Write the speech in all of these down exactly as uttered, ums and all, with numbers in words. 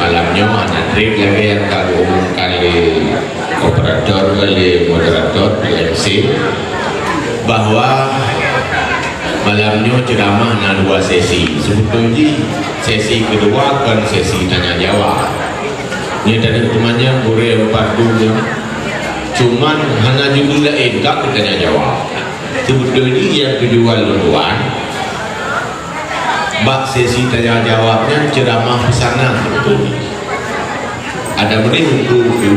Malam nyoe hana treb lagèe nyang ka geuumumkan lé operator, lé moderator, lé M C, bahwa malam nyoe ceuramah na dua sesi. Seubeutôi jih sesi keudua kon sesi tanya jawab. Nyoe tadi teumanyong gurèe empat dunia, cuman hana judul laén ka keu tanya jawab. Seubeutôi jih nyang tujuan lôn tuan, bak sesi tanya jawab nyan ceuramah peusanan beutôi. Ada meunan huköm-huköm,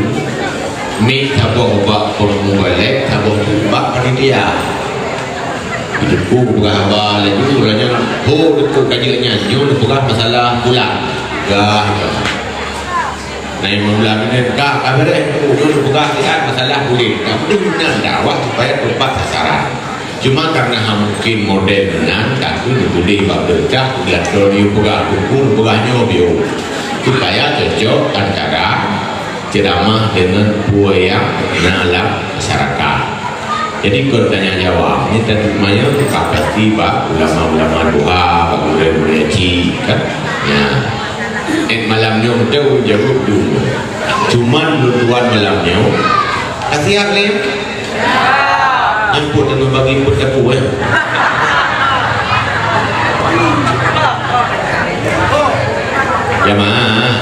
mik saboh bak peumubalek, saboh bak panitia. Teungku peugah haba laju, uroe nyan, "Ho, Teungku, ka jeuet nyan, nyoe neupeugah masalah pulan." Gah, gah. Nah, Imam Ulama nyan, "Ka, ka beureh, Teungku, nyoe neupeugah siat masalah pulan." Ka beutôi meunan dakwah supaya tepat sasaran. Cuma karena hana mungkin model meunan, ka keuh neutuléh bak beureudah, geutanyoe peugah buku, neupeugah nyoe biôh. Supaya cocok antara ceuramah deungon peue nyang na lam masyarakat. Jadi, kon tanya jawab, nyoe tadi manyang ka pasti bak ulama-ulama tuha, bak gurèe-gurèe chik, kan? Ya. Eh, malam nyoe beutôi jaweueb dulu. Cuman lôn tuan malam nyoe, ka siap nyoe? Nyan peuet teuma bagi peuet sapeue, eh. Jamaah.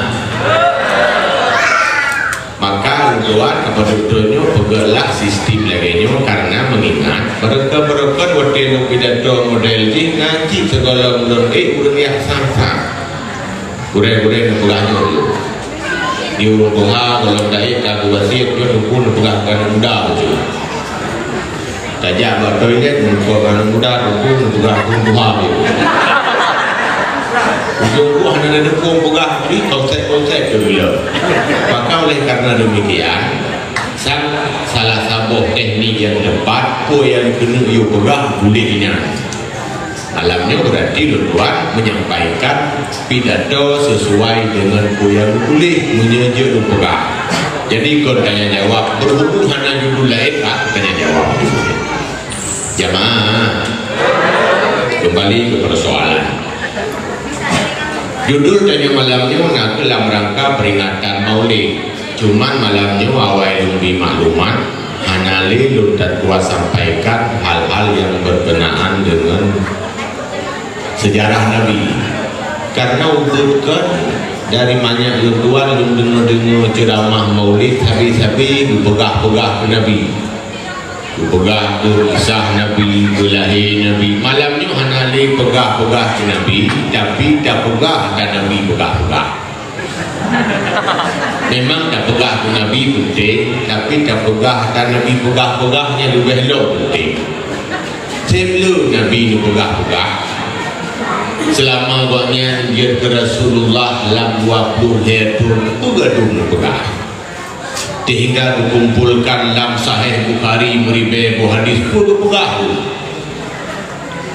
Maka lôn tuan, apa beutôi nyoe peugötlah sistem lagèe nyoe, karena mengingat barokon-barokon watèe lôn pidato model jih, na cit sigohlom lôn ék ureueng nyang sang-sang. Gurèe-gurèe neupeugah nyoe dulu. Di ureueng tuha, gohlom daék ka geuwasiet nyoe Teungku neupeugah keu aneuk muda bacut. Tajak bak toilet, muphom aneuk muda, Teungku neupeugah keu ureueng tuha bacut. Ujong buah hana neupeugah, di konsep-konsep tu gila. Maka oleh karena demikian, sang salah saboh teknik nyang tepat, peue nyang keuneuk yue peugah, bulèh inan. Malam nyoe berarti lôn tuan menyampaikan pidato sesuai dengan peue nyang geutuléh meunyoe jeuet lôn peugah. Jadi, kon tanya jawab, berhubung hana judul laén, ah, tanya jawab. Jamaah, kembali ke persoalan. Judul tanya malam nyoe na keuh lam rangka peringatan Maulid. Cuman malam nyoe awai lôn bri maklumat, hana lé lôn tatuah sampaikan hal-hal nyang berkenaan deungon seujarah Nabi. Karena ubit kon dari manyak lôn tuan lôn deungoe-deungoe ceuramah Maulid sabe-sabe geupeugah-peugah keu Nabi. Geupeugah keu kisah Nabi, keu lahé Nabi. Malam nyoe hana lé peugah-peugah keu Nabi, tapi tapeugah ata Nabi peugah-peugah. Memang tapeugah keu Nabi penting, tapi tapeugah ata Nabi peugah-peugah nyan leubeh lom penting. Seb le Nabi neupeugah-peugah, seulama gobnyan jeuet keu Rasulullah lam dua ploh lhèe thon, peue gadôh neupeugah. Sehingga geukumpolkan lam Sahih Bukhari meuribèe boh hadis, peue geupeugah tu.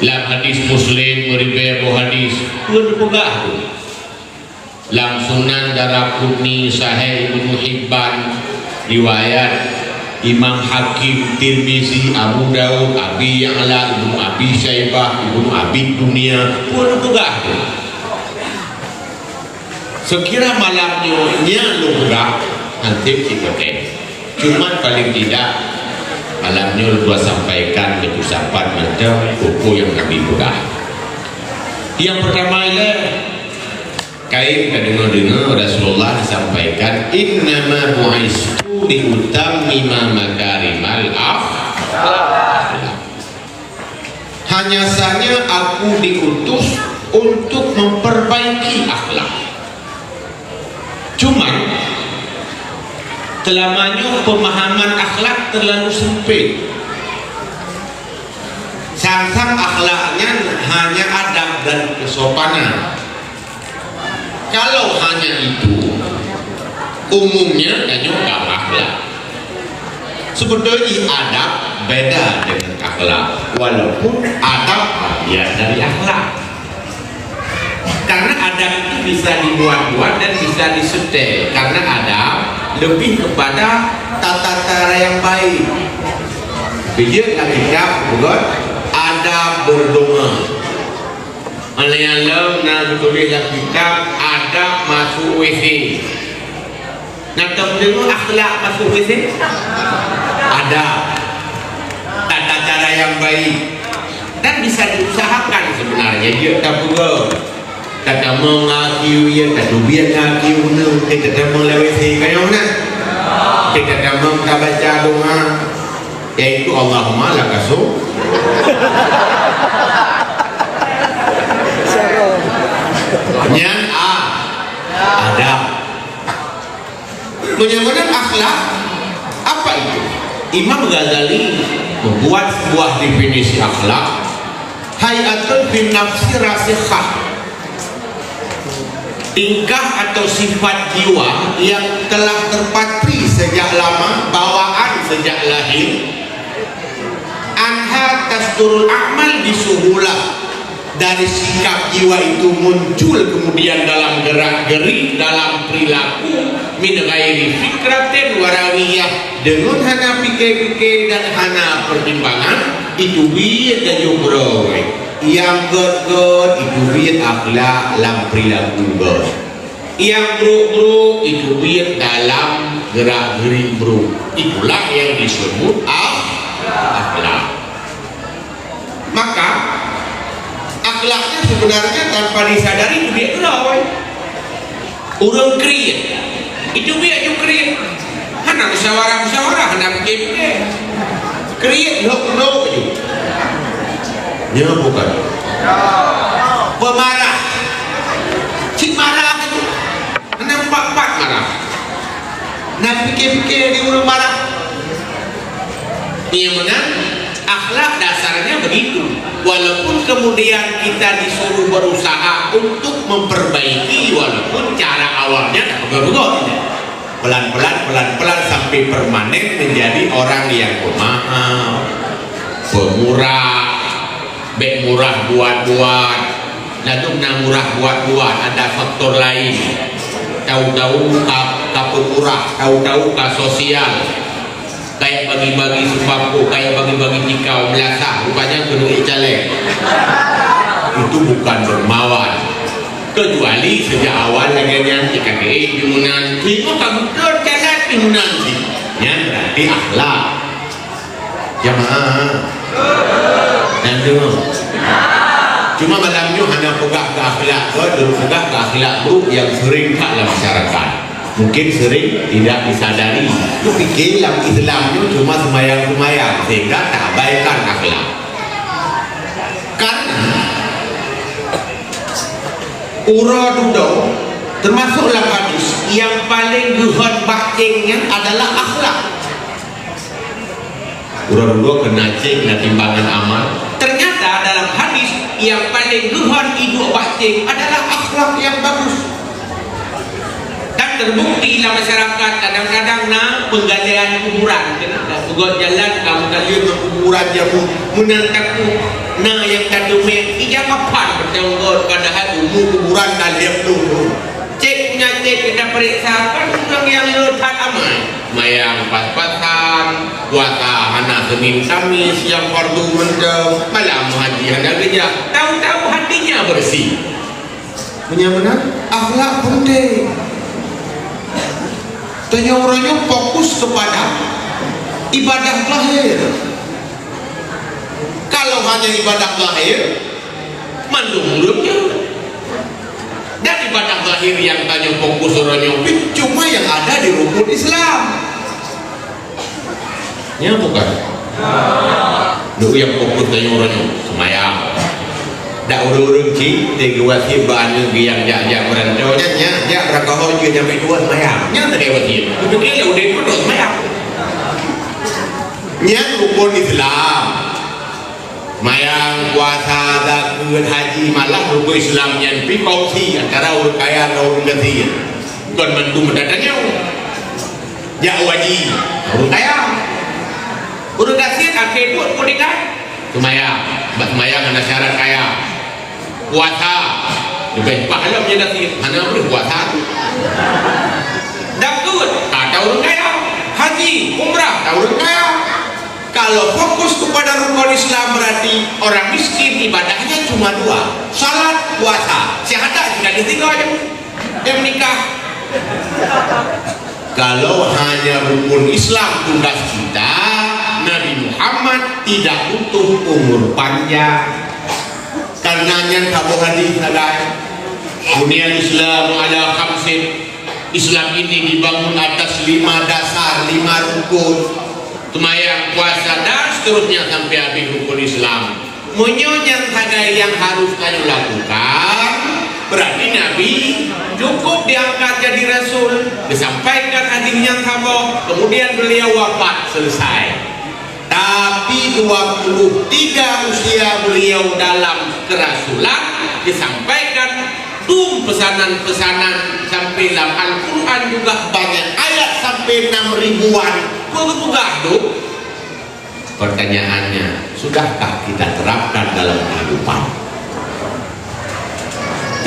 Lam hadis Muslim meuribèe boh hadis, peue geupeugah tu. Lam Sunan Daraqutni, Sahih Ibnu Hibban, riwayat Imam Hakim, Tirmizi, Abu Daud, Abi Ya'la, Ibnu Abi Syaibah, Ibnu Abi Dunya, peue geupeugah tu. Seukira malam nyoe nyan lôn peugah, hana tem cit patéh. Cuman paling tidak, malam nyoe lôn sampaikan keu sapat macam peue-peue nyang Nabi peugah. Nyang peurtama ilèe, kayém tadeungoe-deungoe Rasulullah sampaikan, "Innama bu'istu liutammima makarimal akhlak." Hanya saja aku diutus untuk memperbaiki akhlak. Cuman, seulama nyoe pemahaman akhlak terlalu sempit. Sang-sang akhlak nyan hanya adab dan kesopanan. Kalau hanya itu, umumnya tanyoe ka akhlak. Sebetulnya adab beda dengan akhlak, walaupun adab bagian dari akhlak. Karena adab itu bisa dibuat-buat dan bisa disetel. Karena adab lebih kepada tata cara yang baik. Bijak Alkitab, bukan? Adab berdoa. Oleh nyan lom na geutuléh lam kitab adab masuk W C. Na tadeungoe akhlak masuk W C? Adab. Tata cara yang baik. Dan bisa diusahakan sebenarnya, jeuet tapeugah. Tatamong aki uyeuet, tateubiet aki uneuk, tatamong lewat W C kayong na. Tatamong tabaca doa, yaitu Allahumma lakasu. Nyan a, adab. Meunyoe meunan akhlak, apa itu? Imam Ghazali membuat sebuah definisi akhlak, hay'atun fin nafsi rasikhah. Tingkah atau sifat jiwa yang telah terpatri sejak lama, bawaan sejak lahir, anha tasdurul a'mal bisuhulah. Dari sikap jiwa itu muncul kemudian dalam gerak-gerik, dalam perilaku, min ghairi fikratin warawiyah, deungon hana pike-pike dan hana pertimbangan, itu biet laju beurôi. Nyang gét-gét, itu biet akhlak lam perilaku gét. Nyang brôk-brôk, itu biet dalam gerak-gerik brôk. Itulah yang disebut akh-, akhlak. Maka, akhlaknya sebenarnya tanpa disadari itu biet keudroe. Ureuëng kriet, itu biet ju kriet. Hana musyawarah-musyawarah, hana pike-pike. Kriet lhok-lhok ju. Nyoe bukan. Pemarah. Cit marah ju. Hana empat-empat marah. Na pike-pike di ureuëng marah. Iya meunan, akhlak dasarnya begitu. Walaupun kemudian kita disuruh berusaha untuk memperbaiki, walaupun cara awalnya tak begot-begot. Pelan-pelan, pelan-pelan sampai permanen menjadi orang yang pemaaf, pemurah, bèk murah buat-buat. Ladôm na murah buat-buat, ada faktor lain. Tahu-tahu ka, ka peumurah, tahu-tahu ka sosial. Kayak bagi-bagi sembako, kayak bagi-bagi tikau, meulasah, rupanya keuneuk caleg. Itu bukan dermawan. Kecuali sejak awal lagèe nyan, jika keu, "Eh, pimunan, tengok ka beutôi jalan pimunan jih." Nyan berarti akhlak. Jamaah. Dan tu. Cuma malam nyoe hana peugah keu akhlak gèt, peugah keu akhlak buruk yang sering that lam masyarakat. Mungkin sering tidak disadari. Kupikir lam Islam nyoe cuma sembahyang-sembahyang, sehingga tak abaikan akhlak. Karena uroe dudoe, termasuk lam hadis, yang paling geuhon bak ceng nyan adalah akhlak. Uroe dudoe keu na ceng, na timbangan amal. Ternyata dalam hadis, yang paling geuhon iduek bak ceng adalah akhlak yang bagus. Dan terbukti lam masyarakat kadang-kadang na penggalian kuburan. Keuneuk peugöt jalan ka meugalak ngon kuburan jameun, meunan takot na nyang ka teumé, ija kapan beutôi göt, padahai umu kuburan ka lhèe ploh thôn. Cek peunyakét, kita peuriksa, kan ureueng nyang le that amai. Mayang pas-pasan, puasa hana Senin Kamis nyang fardu mantong, malam haji hana geujak, tahu-tahu hatinya bersih. Meunyoe meunan, akhlak penting. Tanyoe uroe nyoe fokus kepada ibadah zahir. Kalau hanya ibadah zahir, mandum ureueng nyoe. Dan ibadah zahir nyang tanyoe fokus uroe nyoe pih cuma nyang ada di rukun Islam. Nyan bukan. Nyoe nyang fokus tanyoe uroe nyoe, seumayang. Dak ureueng-ureueng cit, lé geuwasiet bak aneuk geuh nyang jak-jak meurantau nyan, nyan jak beurangkaho jeuet nyang bit dua seumayang. Nyan lagèe wasiet. Beutôi lé udép pun seumayang. Nyan rukun Islam. Mayang, puasa, zakeuet, haji, malah rukun Islam nyan pih kongsi antara ureueng kaya ngon ureueng gasien. Kon mandum meutatanyong. Jak haji, ureueng kaya. Ureueng gasien akhé buet peue tinggai? Seumayang. Bak seumayang hana syarat kaya. Puasa. Leubeh pahala nyan gasien. Hana boleh puasa tu. Zakeuet, ka ta ureueng kaya. Haji, umrah, ta ureueng kaya. Ka Kalau fokus kepada rukun Islam, berarti orang miskin ibadahnya cuma dua, salat, puasa, syahadat, jika ditiga aja. Dia menikah. Kalau hanya rukun Islam tugas kita, Nabi Muhammad tidak butuh umur panjang. Karena nyan saboh hadis sagai. Buniyal Islam ala khamsin. Islam ini dibangun atas lima dasar, lima rukun. Seumayang, puasa, dan seterusnya sampai habis rukun Islam. Meunyoe nyan sagai nyang harus tanyoe lakukan, berarti Nabi cukup diangkat jadi rasul, disampaikan hadis nyang saboh, kemudian beliau wafat, selesai. Tapi dua puluh tiga usia beliau dalam kerasulan, disampaikan dum pesanan-pesanan sampai lam Al-Quran juga banyak ayat sampai enam ribuan. Peue geupeugah dum? Pertanyaannya, sudahkah kita terapkan dalam kehidupan?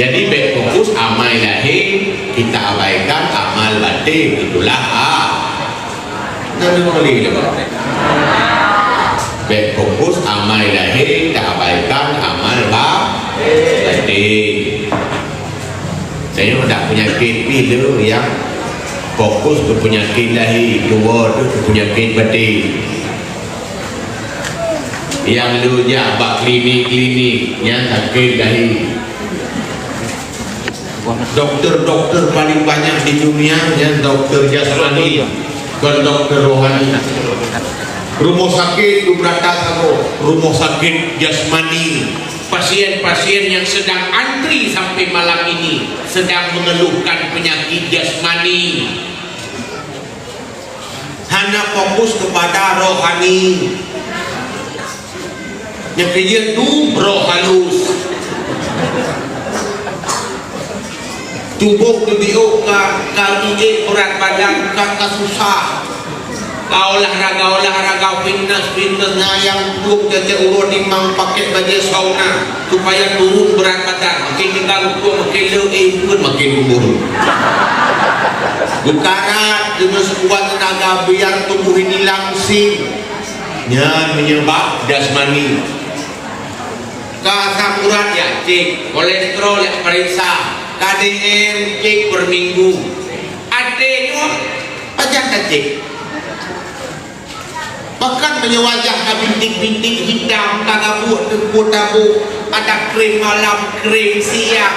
Jadi, bèk fokus amai lahé, kita abaikan amal batin, itulah, ah. Nah, dengar lagi, dengar. Bèk fokus amai lahé, kita abaikan amal ba-, batin. Saya tak penyakit pih le nyang fokus ke penyakit lahé, tuwo tu ke penyakit batin. Nyang le jak bak klinik-klinik, nyan sakét lahé. Doktor-doktor paling banyak di dunia, nyan doktor jasmani, bukan doktor rohani. Rumah sakit tu berata saboh, rumah sakit jasmani. Pasien-pasien yang sedang antri sampai malam ini sedang mengeluhkan penyakit jasmani. Hana fokus kepada rohani. Nyang keujeuet tu roh halus. Tuboh teubiôk ka, ka iék beurat badan, ka, ka susah. Ka olahraga-olahraga, fitnes-fitnes, na nyang tuboh teubiôk uroe limong pakai bajée sauna. Supaya turun berat badan, makin tinggal ukur, makin le, eh, pun makin umur. Geukarat dengan sekuat tenaga biar tubuh ini langsing. Nyan menyebab jasmani. Ka asam urat ya cek, kolesterol ya periksa, K D R cek per minggu. Ada nyoe, pajan ta cek. Bahkan meunyoe wajah ka bintik-bintik hitam, ka gabuek teupeu tabu, ada krem malam, krem siang.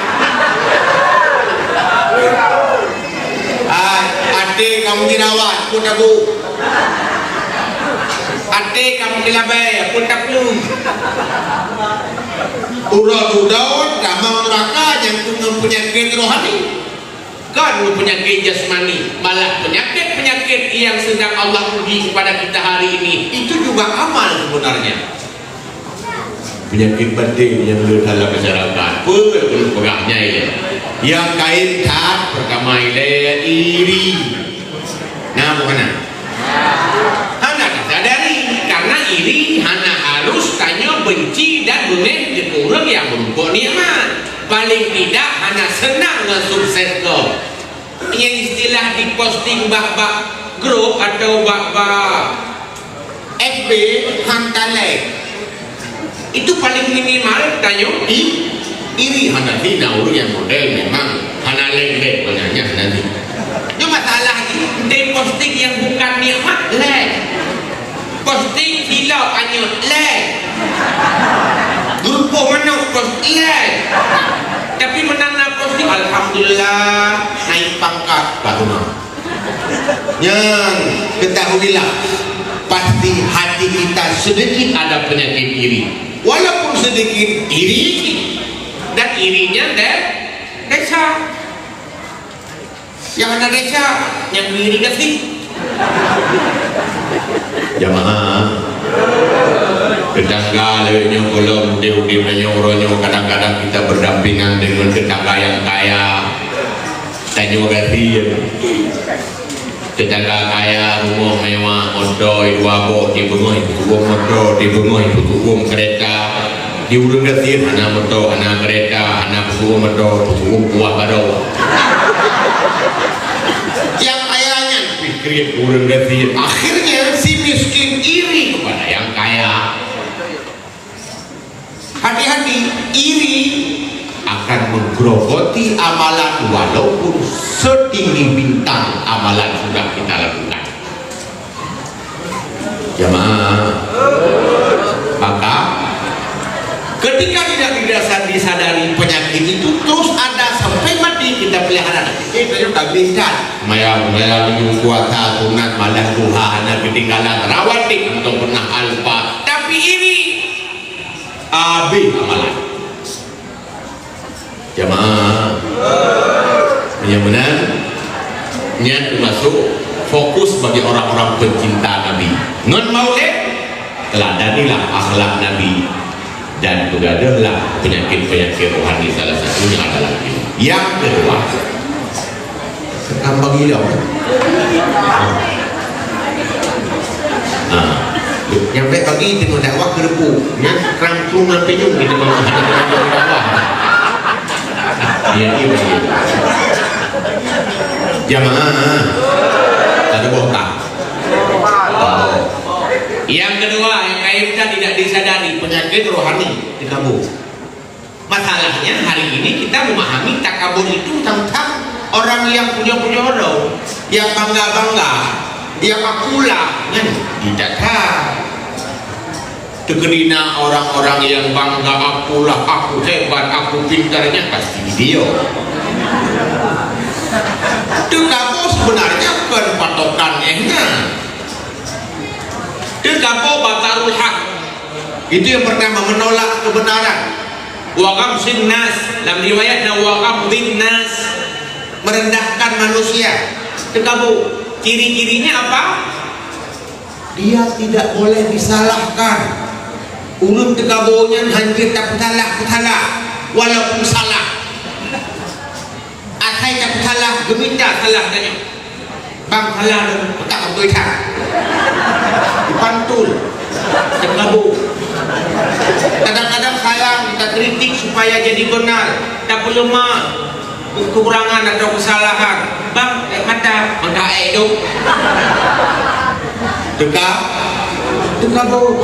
Ai, até kamu dirawat, pun tabu. Até kamu dilabée, pun tabu. Uroe dudoe tamong neuraka nyang keu ngon peunyakét rohani. Kon peunyakét jasmani, malah peunyakét-peunyakét yang sedang Allah uji kepada kita hari ini, itu juga amal sebenarnya. Peunyakét batin nyang le dalam masyarakat, peue ulôn peugah nyan ilée? Nyang kayém that, pertama ilée iri. Nah, bukan nah. Hana tasadari, karena iri hana harus tanyoe benci dan beungéh keu ureuëng nyang meurumpok nikmat. Paling tidak hana seunang ngon sukses gob. Nyang istilah diposting bak-bak grup atau bak-bak F B, han ta like. Itu paling minimal tanyoe i-, iri hana hina ureuëng nyang model memang hana like-like banyak nyan nanti. Nyoe masalah jih, diposting nyang bukan nikmat, like. Posting vlog anyut, like. Geureupoh manok, post, like. Tapi meunan na posting, alhamdulillah, naik pangkat, baru mah. Nyan, ketahuilah, pasti hati kita sedikit ada penyakit iri. Walaupun sedikit, iri. Dan irinya de-, desya. Nyang hana desya, nyang iri gaséh. Jamaah, tetangga lagée nyoe gohlom udeb-udeb nyoe uroe nyoe, kadang-kadang kita berdampingan dengan tetangga yang kaya. Tanyoe gaséh. Tetangga kaya, rumoh mewah, moto dua boh, di beungoh peutuwom moto, di beungoh peutuwom keureta. Di ureuëng gasien hana moto, hana keureta, hana peutuwom moto, peutuwom kuah baroe. Tiap ayah nyan pih kriet ureuëng gasien. Akhirnya si miskin iri kepada Nyang kaya. Hati-hati, iri akan menggerogoti amalan walaupun setinggi bintang amalan sudah kita lakukan. Jamaah, maka ketika tidak didasar-, disadari penyakit itu terus ada sampai mati kita pelihara, itu juga bintang. Maya, maya lima puasa sunat, malam duha, hana ketinggalan, rawatib, untuk pernah alpa. Tapi iri, habis amalan. Jamaah. Yang benar, nyan termasuk fokus bagi orang-orang pencinta Nabi. Ngon maulid, teladanilah akhlak Nabi. Dan peugadôhlah penyakit-penyakit rohani, salah satunya adalah ilmu. Yang kedua, teukam bagi ilmu. Ha. Nyang bèk bagi teungoh dakwah keureupuk. Nyan krang krueng lam pinyueng kita mau dakwah. Ya, iya, iya. Jamaah, ada bongkar. Yang kedua, yang kaya kita tidak disadari, penyakit rohani dikabur. Masalahnya, hari ini kita memahami takabur itu tentang orang yang punya-punya orang, yang bangga-bangga, yang akulah, kan? Tidak tahu. Teukeudina orang-orang yang bangga, "Akulah, aku hebat, aku pintarnya," pasti dia. Teukabur sebenarnya bukan patokan ehnya. Teukabur batarul haq. Itu yang pertama, menolak kebenaran. Wa ghamzin nas, lam riwayat na wa ghamzin nas, merendahkan manusia. Teukabur. Ciri-cirinya apa? Dia tidak boleh disalahkan. Ureueng teukabur nyan hanjeuet tapeusalah-peusalah, walaupun salah. Asai tapeusalah, geumita salah tanyoe. Bang, salah lôn, peugah beutôi that. Dipantul, teukabur. Kadang-kadang salah kita kritik supaya jadi benar, tapeuleumah kekurangan atau kesalahan. Bang, eh, mata, mata eh tu. Teuka-, teukabur.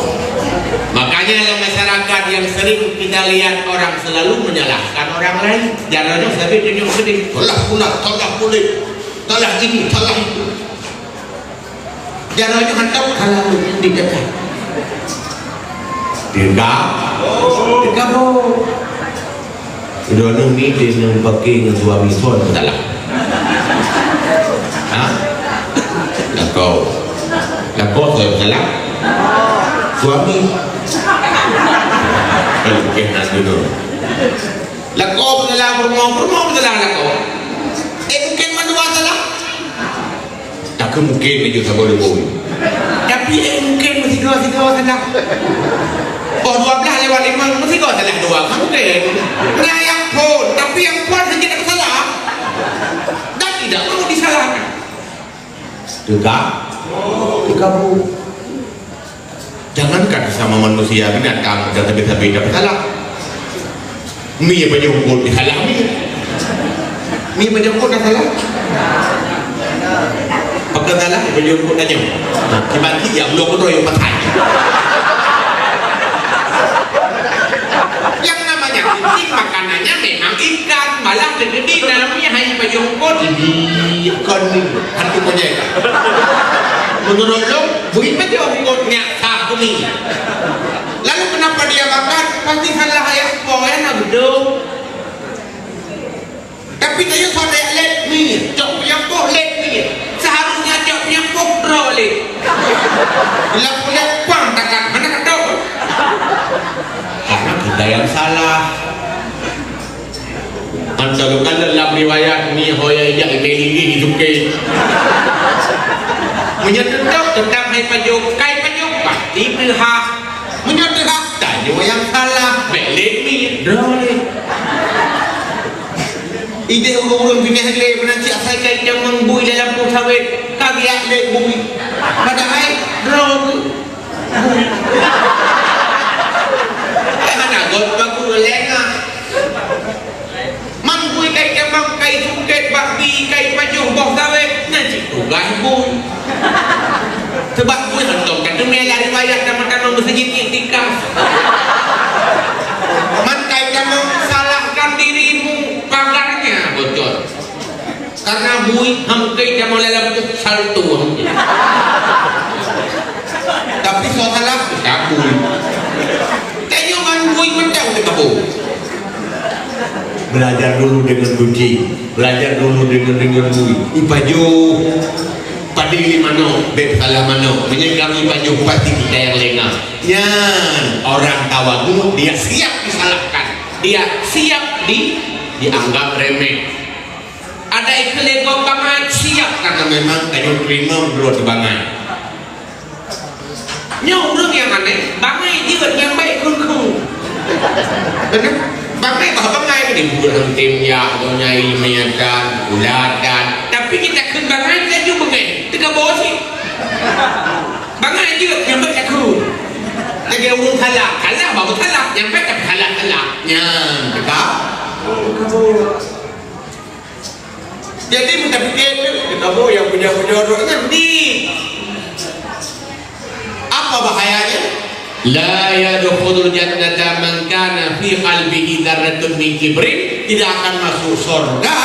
Makanya dalam masyarakat yang sering kita lihat orang selalu menyalahkan orang lain. Jaroe nyoe sabe tunjuk sedih. Salah guna, salah kulit, salah ini, salah itu. Jaroe nyoe hantom salah kulit, tidak. Teuka-, teukabur. Droeneuh ni, droeneuh paké ngon suami, soe nyang salah? Ha? Lakoe. Lakoe soe nyang salah? Suami. Kalau mungkin nak dulu. Lakoe salah, peurumoh, peurumoh salah lakoe. Eh, mungkin mandua salah. Takheun mungkin laju saboh lubong. Tapi, eh, mungkin meusigoe-sigoe salah. Poh dua belas lewat lima, meusigoe salah dua, kan mungkin. Nah, nyang phôn, tapi nyang phôn hana salah. Dan tidak mau disalahkan. Teuka-, teukabur. Jangankan sesama manusia, binatang dan sabe-sabe dah salah. Mi pajoh eungkôt disalah mi. Mi pajoh eungkôt dah salah. Pakon salah pajoh eungkôt dah nyoe. Nah, tiba-tiba ya, belum betul yang pakai. Yang namanya kritik makanannya memang ikan, malah terjadi namanya hai pajoh eungkôt. Ini ikan ni, hantu monyet. Menurut lo, bui pajoh eungkôt nyak sah bumi. Lalu kenapa dia makan? Pasti salah ayat po, ya, nak gedung. Tapi tanya saudara lét mi, cok penyampoh lét mi. Seharusnya cok penyampoh droe lét. Bila punya pang takat, mana ketok? Karena kita yang salah. Antalukan dalam riwayat ni hoya ijak imeli ni suke. Meunyoe tetap tentang hai pajoh, kai pajoh pasti teuhah. Meunyoe teuhah, tanyoe nyang salah. Bèk lé mi, droe lé. Idéh ureueng-ureueng binéh lé meunan cit asai kai nyang meubui dalam pue sawét, ka geujak lé bui. Padahai droe bui. Hana got baku lengah. Man bui kai jamang, kai sungkét, bak bi, kai pajoh, boh sawét, nyan cit tugaih bui. Sabab bui hantom ka teumé lam riwayat dan meunan Masjid Iktikaf. Maka kamu salahkan dirimu, pagarnya bocor. Karena bui hangkai kamu dalam tu salto. Tapi soal salah, tak bui. Tengok kan bui macam tu kamu. Belajar dulu dengan kucing, belajar dulu dengan, dengan bui. Ipajoh, padili manok, bek salah manok. Meunyoe kami pajoh, pasti kita yang lengah. Nyan, orang tawadhu, dia siap disalahkan. Dia siap di, dianggap remeh. Ada ikheun lé gob bangai, siap, karena memang tanyoe teurimong droe teuh bangai. Nyoe ureueng nyang aneh, bangai jeuet nyang baik kheun-kheun. Beuna? Bangai bah bangai tadi, buet hantom jak, donya ilmiatan, ulatan. Tapi kita kheun bangai, laju beungéh. Teuka boh cit. Bangai jeuet nyang baik kheun. Lagèe ureueng salah, salah baru salah, nyang baik tapi salah-salah. Nyan, teuka. Jadi, meuta pike tu, kamu yang punya-punya orang kan di. Apa bahayanya? La yadkhulul jannata man kana fi qalbihi dzarratun min kibrin. Tidak akan masuk surga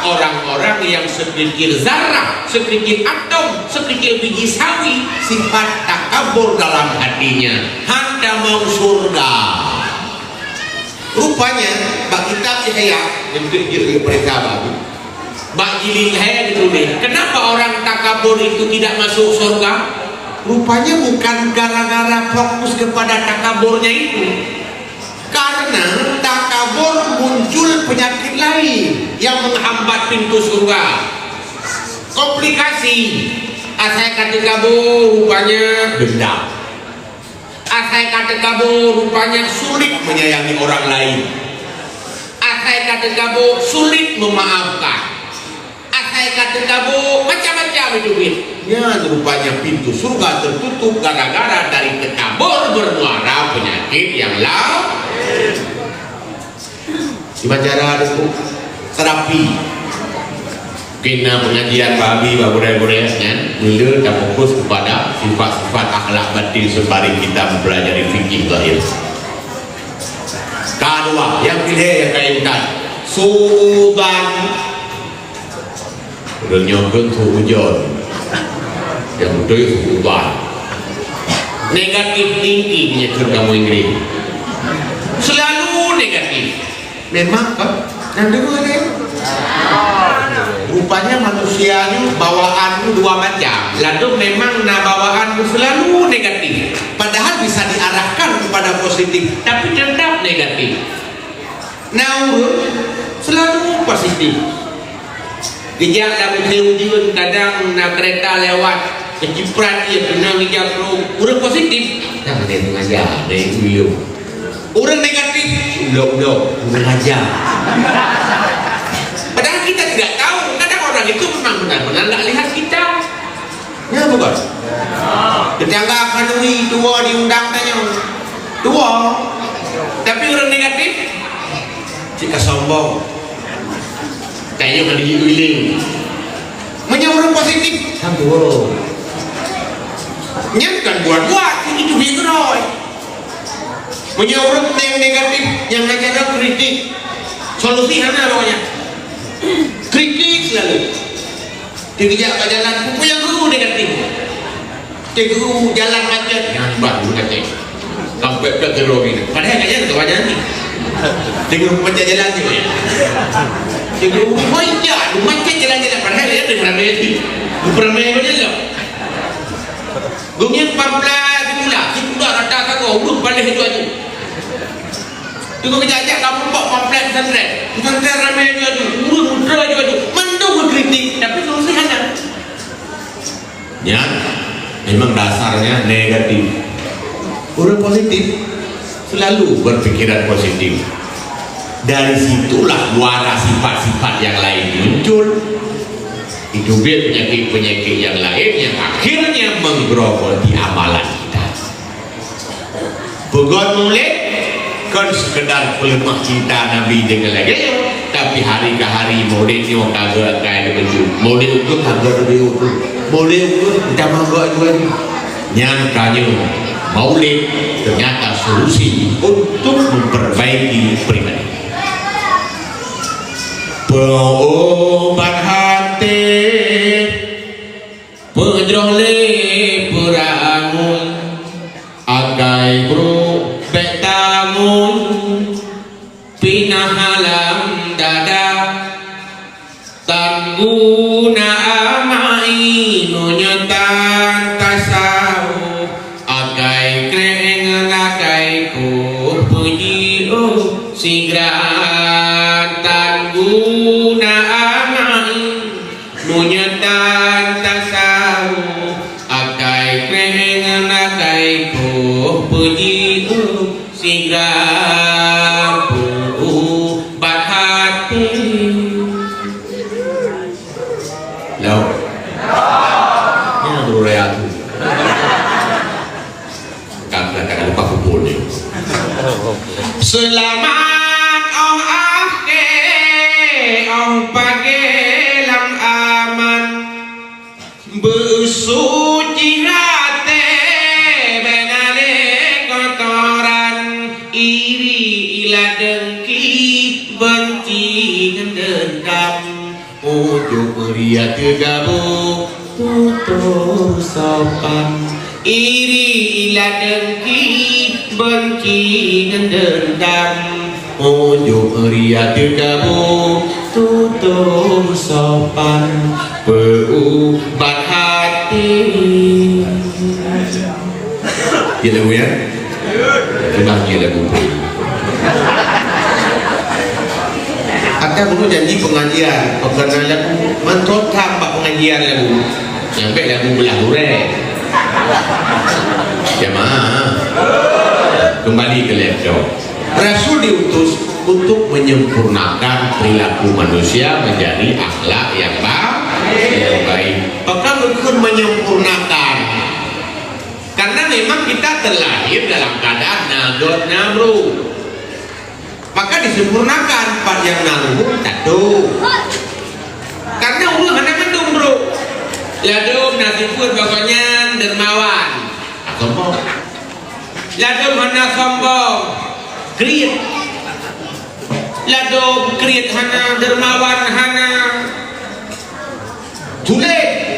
orang-orang yang sekerikil zarah, sekerikil atom, sekerikil biji sawi sifat takabur dalam hatinya. Hana mau surga. Rupanya, bak kitab Ihya, nyang jeuet, jeuet, jeuet peuriksa baru. Bak jilid lhèe geutuléh, kenapa orang takabur itu tidak masuk surga? Rupanya bukan gara-gara fokus kepada takaburnya itu. Karena takabur muncul penyakit lain yang menghambat pintu surga. Komplikasi, asai ka takabur rupanya dendam. Asai ka takabur rupanya sulit menyayangi orang lain. Asai ka takabur sulit memaafkan. Asai ka takabur macam-macam itu, Bib. Nyan rupanya pintu surga tertutup gara-gara dari takabur bermuara penyakit yang lain. Di Banjarah ada tu terapi. Kena pengajian babi bak gurèe-gurèe nyan, mula tafokus kepada sifat-sifat akhlak batin sembari kita mempelajari fikih zahir. Kedua, yang pilih yang kainkan. Su'udzan. Ureueng nyoe kheun su'udzon. Nyang beutôi su'udzan. Negatif thinking nyang kheun kamoe Inggris. Selalu negatif. Memang kan? Nyang deungoe deh. Rupanya manusia nyoe bawaan nyoe dua macam. Lalu memang na bawaan nyoe selalu negatif. Padahal bisa diarahkan kepada positif, tapi tetap negatif. Na ureueng selalu positif. Geujak lam ujeuen-ujeuen, kadang na keureta lewat, keuciprat ie, keunong ija krueng, ureueng positif. Dah pandai mengaja, dai uyueng. Ureueng negatif, ulok-ulok, kurang ajar. Padahal kita tidak tahu, kadang orang itu memang benar-benar nggak lihat kita. Ya, bukan? Tetangga khanuri tuwo diundang tanyoe. Tuwo. Tapi ureueng negatif, cit ka sombong. Tanyoe ka diuling. Meunyoe ureueng positif, sambung. Nyan kan buat-buat, itu dia keurôi. Meunyoe ureueng nyang negatif, nyang ngajar kritik, solusi hana pokoknya. Kritik selalu. Dia kejak kat jalan, peue nyang guru negatif. Teungku jalan macet, nyan bah gurèe macet. Sampai plat terlalu ni. Padahal kat jalan tu banyak ni. Teungku macet jalan tu ya. Teungku macet, macet jalan-jalan. Padahal dia ada ramai lagi. Ramai macam tu. Gumien pamplet sikula, sikula rata sagoe, ureueng paléh aju-aju. Teungku kejak-kejak kamoe bak pamplet pesantren. Pesantren ramai aju-aju, ureueng muda aju-aju. Mandum geukritik, tapi solusi hana. Nyan memang dasarnya negatif. Ureueng positif selalu berpikiran positif. Dari situlah muara sifat-sifat yang lain muncul. Itu dia penyakit-penyakit yang lain yang akhirnya menggerogoti amalan kita. Peugöt mulod kon sekedar peuleumah cinta Nabi deungon lagèe nyoe, tapi hari ka hari mulod nyoe ka geuangkat lagèe nyoe. Mulod ukeue ka geuangkat lagèe nyoe. Mulod ukeue tamah geuangkat lagèe nyoe. Nyan tanyoe Maulid ternyata solusi untuk memperbaiki pribadi. Peuubat até, peujroh lé peurangui, akai brok bèk tamong, pinah lam dada. Tan guna amai meunyoe tan tasawuf, akai kreng akai poh peujiôh sigra. Tan guna amai meunyoe tan tasawuf, akai kreng akai poh peujiôh sigra peuubat até. Lauk. Nyan guru raya tu. Kan dah tak lupa kumpul ni. Seulamat 'oh akhé, 'oh pagé lam aman. Beusuci até bèk na lé kotoran, iri, ilat, deungki, beunci ngon deundam. Ujong ria teugabong tutoe sopan, iri, ilat, deungki, beunci ngon deundam. Ujong ria teugabong tutoe sopan, peuubat até. Ya lagu ya? Memang ya lagu. Akan guru janji pengajian, bukan lagu mantap bak pengajian lagu. Sampai lagu belah gurèe. Jamaah. Kembali ke laptop. Rasul diutus untuk menyempurnakan perilaku manusia menjadi akhlak yang ba-, yang baik. Pakon kheun menyempurnakan? Karena memang kita terlahir dalam keadaan na gèt na brôk. Maka disempurnakan, pat nyang na ruhueng tato. Karena ureueng hana mandum brôk. Ladôm na sifeuet bak gobnyan dermawan. Sombong. Ladôm hana sombong, kriet. Ladôm kriet hana, dermawan hana, sulet.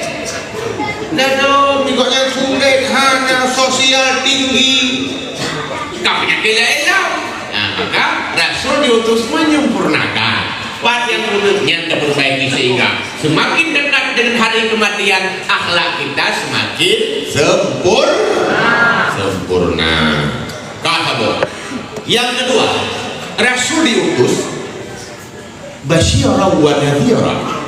Ladôm gobnyan sulet, hana sosial tinggi. Ka peunyakét laén lom. Nah, maka Rasul diutus menyempurnakan. Pat nyang ruwet nyan tapeurbaiki sehingga semakin dekat dengan hari kematian, akhlak kita semakin sempur-, sempurna. Ka saboh. Yang kedua, Rasul diutus basyiran wa nadhira.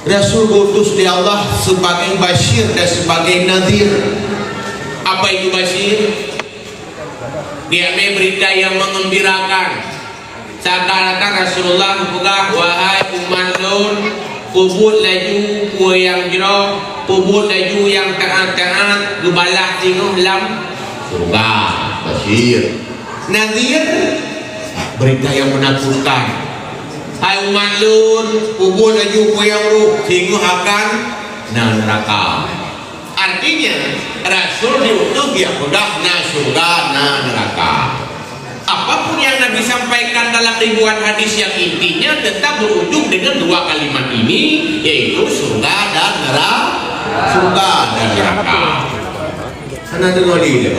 Rasul diutus oleh Allah sebagai basyir dan sebagai nadhir. Apa itu basyir? Dia ambil berita yang mengembirakan. Seakan-akan Rasulullah geupeugah, "Wahai umat lôn, peubuet laju peue nyang jroh, peubuet laju nyang taát-taát, geubalah singoh lam syeuruga." Basyir. Nadhir, berita yang menakutkan. "Hai umat lôn, peubuet laju peue nyang jroh, singoh akan na neuraka." Artinya, Rasul diutus geupeugah na syeuruga, na neuraka. Apapun yang Nabi sampaikan dalam ribuan hadis, yang intinya tetap berujung dengan dua kalimat ini, yaitu syeuruga dan nera-, syeuruga dan neuraka. Hana deungoe lé.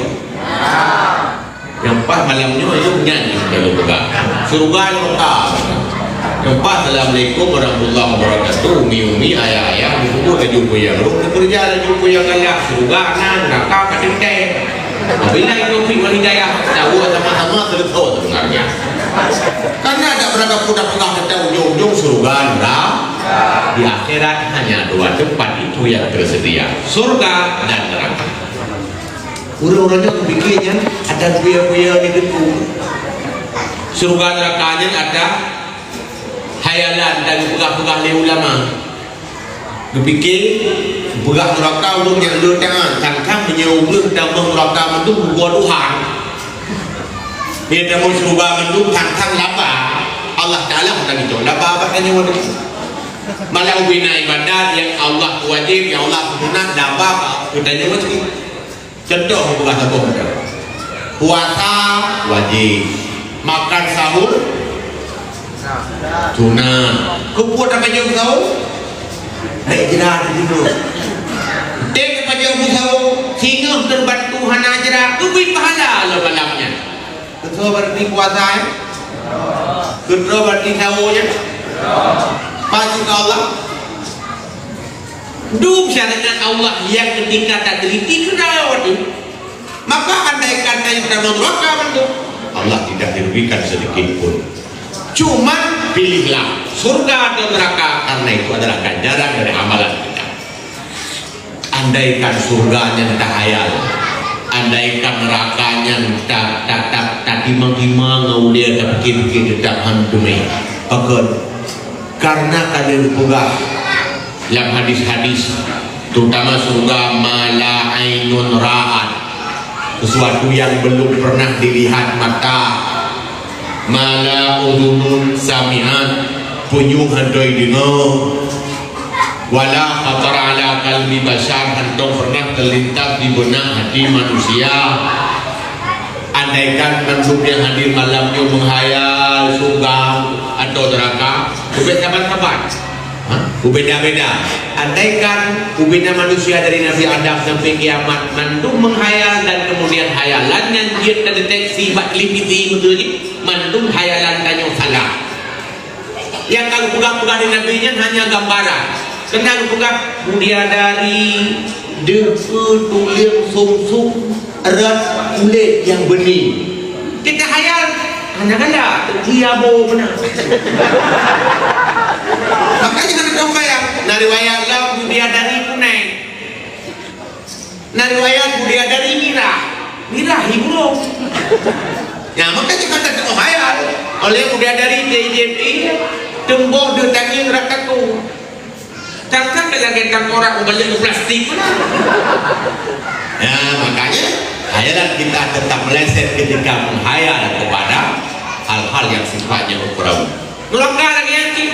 Nyang paih malam nyoe, nyoe nyan nyang ka lôn peugah. Syeuruga nyang ka. Nyang paih, "Assalamualaikum warahmatullahi wabarakatuh, umi-umi, ayah-ayah, neupeubeuet laju peue nyang rhot, neukeureuja laju peue nyang galak, syeuruga na, neuraka ka teuntèe. Wabillahi taufiq wal hidayah." Tawoe sama-sama, seuleusoe sebenarnya. Karena ada beragam peue tapeugah teuntang ujong-ujong syeuruga, neuraka. Di akhirat hanya dua tempat itu yang tersedia, syeuruga dan neuraka. Ureueng-ureueng nyan geupike nyan atra buya-buya di teungku. Syeuruga neuraka nyan atra khayalan dan geupeugah-peugah lé ulama. Geupike, geupeugah neuraka ureueng nyang le taát, tang-tang meunyoe ureueng tamong neuraka mandum geuwoe Tuhan. Meunyoe tamong syeuruga mandum, tang-tang laba. Allah Taala hana geucok laba bak tanyoe. Malah ubena ibadat nyang Allah wajéb, nyang Allah sunat, laba bak tanyoe. Contoh, peugah saboh contoh. Puasa wajéb. Makan sahur sunat. Keupeue tapajoh sahur? Naik jera di gunong. Dek tapajoh sahur, singoh teubantu hana jera, geubri pahala lom malam nyan. Keusoe berarti puasa, eh? Keusoe berarti sahur, ya? Pasti ke Allah. Dum syariat Allah yang ketika tak teliti kena waktu. Maka andaikan tadi kita neraka, Allah tidak dirugikan sedikit pun. Cuman pilihlah surga atau neraka, karena itu adalah ganjaran dari amalan kita. Andaikan surga nyan tahayal, andaikan neraka nyan ta-, ta-, ta-, tatimang-timang ngon ulée, tapikir-pikir, teutap han teumé. Pakon? Karena ka lheueh peugah lam hadis-hadis, terutama surga, "Ma la ainun ra'at," sesuatu yang belum pernah dilihat mata, "ma la udhunun sami'at," punyueng hana deungoe, "wa la khatara ala qalbi basyar," hantom pernah terlintas di beunak hati manusia. Andaikan mandum nyang hadir malam nyoe meuhayal surga atau neraka, ubé saban-saban. Ha? Ubeda-beda. Andaikan ubena manusia dari Nabi Adam sampai kiamat mandum menghayal dan kemudian hayalan nyan jeuet terdeteksi bak televisi, betul ji? Mandum hayalan tanyoe salah. Nyang ka geupeugah-peugah di Nabi nyan hanya gambaran. Keunan geupeugah bidadari, deuh, tuleueng, sumsum, rot, kulét nyang beuni. Kita hayal, hana galak, dia bo beuna. Makanya hana teubayang. Na riwayat lom bidadari kunai. Na riwayat bidadari mirah. Mirah hi burông. Ya, makanya kata teuhayal oleh bidadari T J P, teumbôh deuh tangieng rot katu. Takkan lagèe tangkorak mubalek plastik mana? Ya, makanya hayalan kita tetap meleset ketika menghayal kepada hal-hal yang sifatnya ukhrawi. Neraka lagèe nyan cit.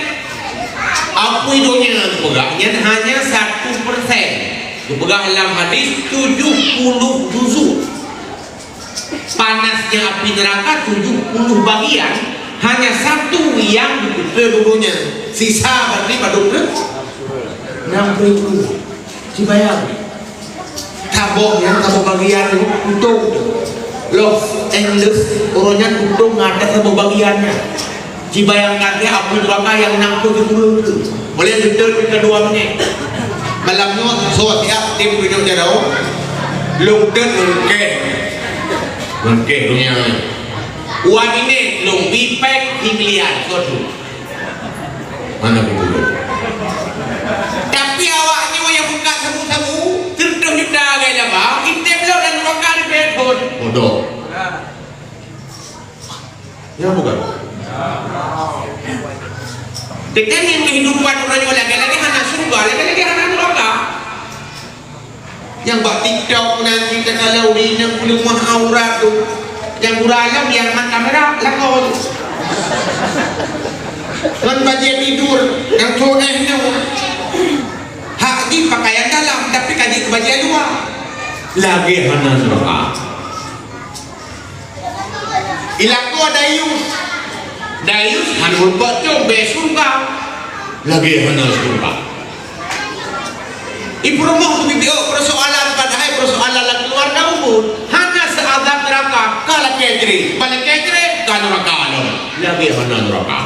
Apui donya geupeugah nyan hanya satu persen. Geupeugah lam hadis tujuh puluh juzuk. Panasnya api neraka tujuh puluh bagian, hanya satu yang beutôi dudonya. Sisa berarti padum peuet? Enam puluh. Cibayang. Saboh nyan, saboh bagian nyoe, utông. Los Angeles, uroe nyan utông ngon até saboh bagian nyan. Cibayang até apui neraka nyang nam ploh sikureueng. Boleh beutôi keudua menit. Malam nyoe, soe siap tim tujoh jaroe? Lôn teuntèe ngon kèh. Ngon kèh donya. Dua menit, lôn bi pèng, di miliar, soe tu. Mana beutôi? Tapi awak nyoe nyang buka sabu-sabu, seratus juta lagèe laba, itém lom lam neraka ribèe thôn. Bodoh. Ya bukan? Teuka ngon kehidupan uroe nyoe lagèe-lagèe hana syeuruga, lagèe-lagèe hana neraka. Nyang bak TikTok nan kita kalau di nyang peuleumah aurat tu, nyang gura alam nyang mat kamera lakoe tu. Ngon bajèe tidur nyang soe nyoe. Hak jih pakaian dalam, tapi ka jeuet keu bajèe luwa. Lagèe hana neraka. Ilako dayus. Dayus hana meurumpok cong bèe syeuruga. Lagèe hana syeuruga. Ipeurumoh teubibiôk peusoalan, padahai peusoalan lam keuluwarga ubit. Hana seuazab neuraka, ka lakèe jri. Ban lakèe jri, ka neuraka lom. Lagèe hana neuraka.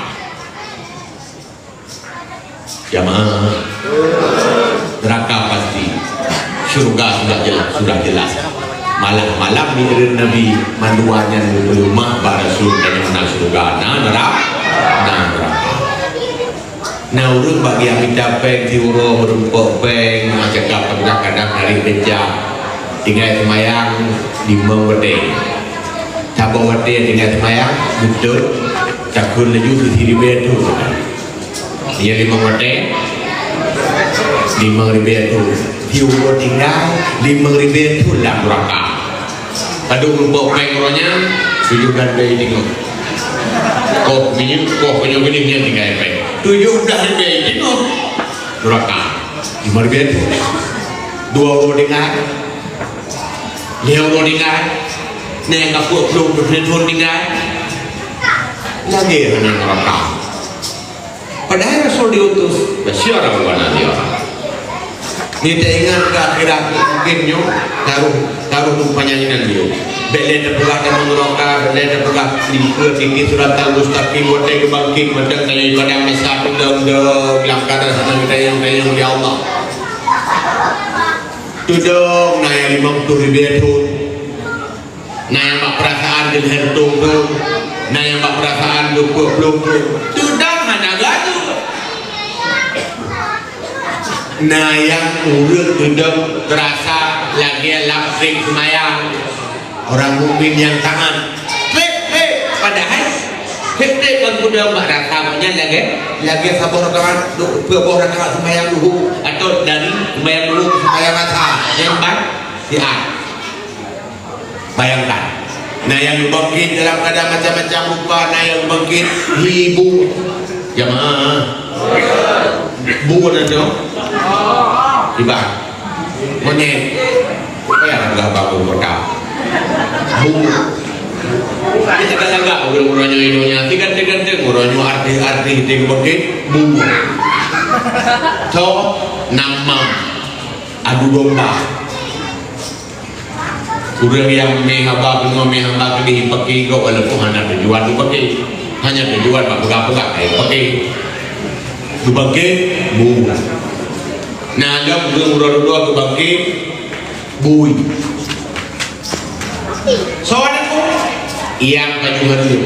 Jamaah, neraka pasti. Syurga sudah jelas, sudah jelas. Malah malam Mi'raj Nabi, mandua nyan geupeuleumah bak Rasul, tanyoe na syurga, na neraka, na neraka. Na ureueng bak geujak mita pèng siuroe, meurumpok pèng, na cakap kadang-kadang hari beca. Tinggai seumayang limong watèe. Saboh watèe tinggai seumayang, beutôi, takheun laju sisi ribèe tu. Iya limong watèe, limong ribèe tu. Di uroe tinggai, limong ribèe tu lam neraka. Padum rumoh pèng uroe nyan, tujoh blah ribèe teungoh. Koh minyeuk, koh meunyoe geunih nyan tinggai pèng. Tujoh blah ribèe teungoh neraka. Limong ribèe tu. Dua uroe tinggai. Nyang uroe tinggai, nyang ka peuet ploh peuet thon tinggai, lagèe hana neuraka. Padahai Rasul diutus, basyara wa nadhira. Ni teuingat keu akhirat mungkin nyoe, taruh, taruh panyang inan nyoe. Bèk lé teupeugah tamong neuraka, bèk lé teupeugah dikeue titik siratal mustaqim, watèe geubangkét, mantong tanyoe ibadah masa tundong-dong, lam keadaan hana geutanyong-tanyong lé Allah. Tudong na nyang limong ploh ribèe thon, na nyang bak peurasaan geulhèe reutôh thon, na nyang bak peurasaan geupeuet ploh thon. Tudong hana gadu. Na nyang ureueng tudong teurasa lagèe lam trék seumayang. Orang mukmin nyang taat. Trép, trép. Padahai trép-trép bak geupeudong bak rasa gobnyan lagèe, lagèe saboh rakaat, du-, dua boh rakaat seumayang duhur, atau dari seumayang duhur ke seumayang asar. Nyang ban siat. Bayangkan. Na nyang geubangkét dalam keadaan macam-macam rupa, na nyang geubangkét ibu. Jamaah. Bu na tu. Iban. Monyét. Payah lah bangun kota. Bu. Dia cakap-cakap ureueng-ureueng nyoe donya. Si ganteng-ganteng ureueng nyoe artis-artis dia kebangkit. Bu. So, nama adu domba. Ureueng nyang mé haba keunoe mé haba keudeh paké gob walaupun hana tujuan paké. Hanya tujuan bak peugah-peugah, eh, paké. Geubangkét, bu. Nah, lom ureueng uroe dudoe geubangkét, bui. Soe nyan? Nyang pajoh hareuem.